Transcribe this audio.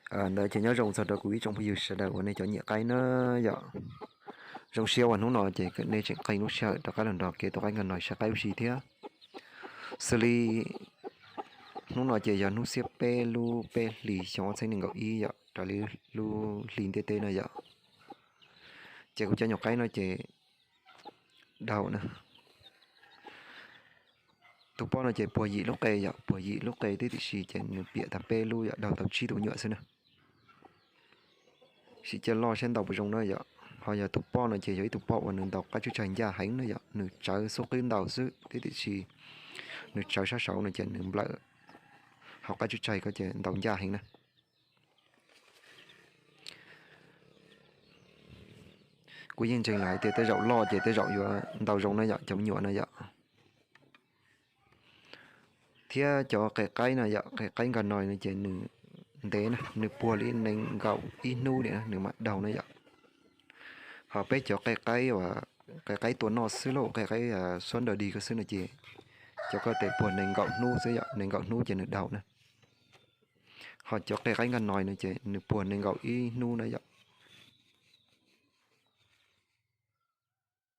Ntawd ces nyob zoo txog rau kuv ib tsoom phooj ywg sawv daws uas nej cov nyiam qaib na yom. Zoo siab uas hnub no ces nej tseem qee lub sij hawm rov qab los nrog kev tua qaib nkag no saib qaib ua si thiab. Xws li hnub no ces yog hnub xiab peb lub peb hlis xyoo ob txhiab nees nkaum ib yom, raws li lub hli ntiaj teb no yom. Ces kuv cov nyuam qaib no ces daug na. Tus poj no ces puag yim lub qe yom, puag yim lub qe tib tiam sis ces nws piam tag peb lub yom, daug tau tsib tug me nyuam xwb na. Sim cia loj saib ntaus puas zoo na yom. Ho yog tus poj no ces yog ib tug poj uas nws ntaus qaib tswb tsaig ncaj heev na yom, nws tsawv xub qwb ntaus xwb tib tiam sis nws tsawv sab saud no ces nws nplawm hauv qaib tswb tsaig ko ces ntaus ncaj heev na. Kuv yeej ntseeg lawm hais tias tej zaum loj ces tej zaum yuav ntaus zoo na yom, cov me nyuam na yom. Thiab cov qe qaib no yom, qe qaib nkag no no ces nws ntev na, nws puag li nees nkaum ib hnub li na nws mam daug na yom. Ho peb cov qe qaib uas qe qaib tua noj xwb lauj, qe qaib suab nrog dig ko xwb no ces cov ko tes puag nees nkaum hnub xwb yom, nees nkaum hnub ces nws daug na. Ho cov qe qaib nkag no no ces nws puag nees nkaum ib hnub na yom,